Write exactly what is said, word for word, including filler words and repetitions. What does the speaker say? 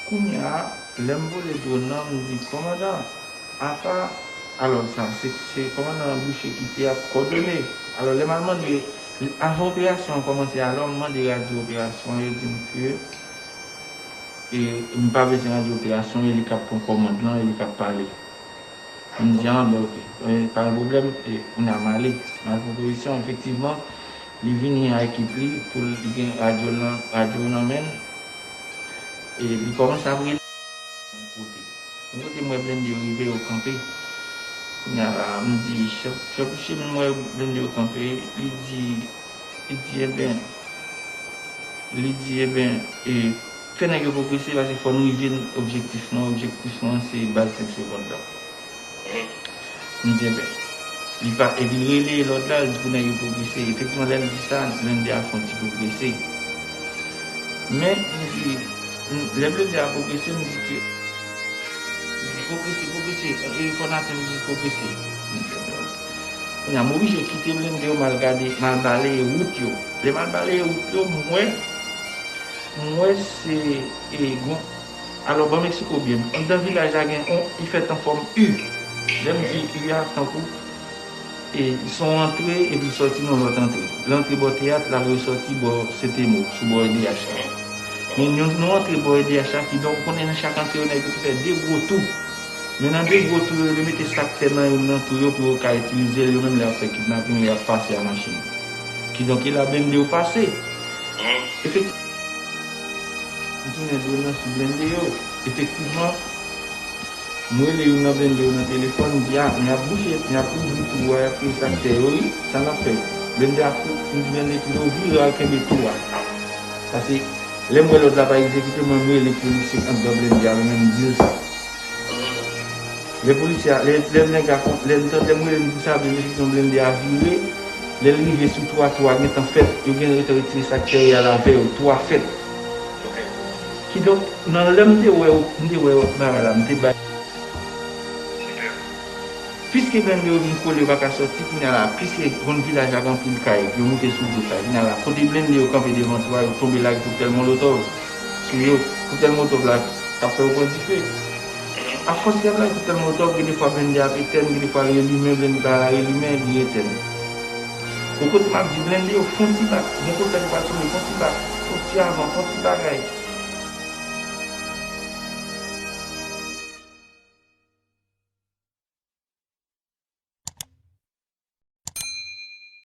Kounye a, lè m vole dwòn nan, m di, "Kòmandan, apa," alò, sa, se, se kòmandan Boucher ki te ap kòdone. Alò, lè m al mande, avan operasyon an kòmanse, alò, m mande radyo operasyon an, yo di m ke, e, m pa bezwen radyo operasyon, e li k ap pran kòmand lan, e li k ap pale. M di, "Ah, ben, oke. E, pa gen pwoblèm, e, kounye a m ale." M al pran pozisyon, efektivman, li vini a ekip li pou l gen radyo nan, radyo nan men l. E li kòmanse ap rele yon kote. Yon kote m wè blende yo rive, yo kanpe. Kounye a la, m di, "Chèf, chèf Boucher, m wè blende yo kanpe." Li di, li di, "Eben," li di, "Eben, e, fè nèg yo pwogrese, paske fò n rive n objektif nou an. Objektif nou an, se baz senk segond lan." M di, "Eben," li pa, epi l rele lòd la, l di pou nèg yo pwogrese. Efektivman, lè l di sa, blende a fè yon ti pwogrese. Men, m di, m, lè blende a pwogrese, m di ke, m di, "Pwogrese, pwogrese, e fò n atann jis pwogrese." Kounye a, m oblije kite blende yo, m al gade, m al baleye wout yo. Lè m al baleye wout yo, m wè, m wè se, e, gon, alò, ban m eksplike w byen. Anndan vilaj la gen yon, li fèt an fòm U. Lè m di U a, tankou, e, se yon antre, epi l sòti nan lòt antre. L antre bò teyat, l al resòti bò Sentemo, sou bò E D H la. Men yon, yon antre bò E D H la, kidonk, ou konnen nan chak antre yo, nèg yo te fè de gwo tou. Men nan de gwo tou yo, yo mete sak tè nan youn nan tou yo pou yo ka itilize l, yo menm lè y ap fè kidnapin, yo ap pase a machin. Kidonk, e la blende yo pase. Efektivman, m tounen dwòn nan sou blende yo. Efektivman, m rele youn nan blende yo nan telefòn, m di, "A, men y ap bouche, men y ap ouvri tou a, y ap fè sak tè yo, wi, sa n ap fè?" Blende a tou, m di blende tou, "Vire al kenbe tou a." Paske lè m wè lòd la pa egzekite, mwen m rele polisye anndan blende a, mwen menm m di l sa. Lè polisye a, lè, lè nèg la, lè m tande, lè m rele m di sa, blende, efektivman blende a vire. Lè l rive sou tou a, tou a gentan fèt, yo gentan retire sak tè yo al avè yo, tou a fèt. Kidonk, nan lè m te wè, m te wè bagay la, m te bay. Piske blende yo vin kole, yo pa ka sòti, kounye a la, piske zòn vilaj la gen anpil kay, yo moute sou wout la, kounye a la, kote blende yo kanpe devan tou a, yo tonbe lage koktèl molotòv sou yo, koktèl molotòv la t ap fè yo pran dife. Afòs y ap lage koktèl molotòv, gen de fwa blende ap etèn, gen de fwa l relimen, blende pa relimen, li etèn. Bon, kote m ap di blende yo, fè yon ti bak, bon, kontèk yo pa tounen, fè yon ti bak, fè yon ti avan, fè yon ti bagay.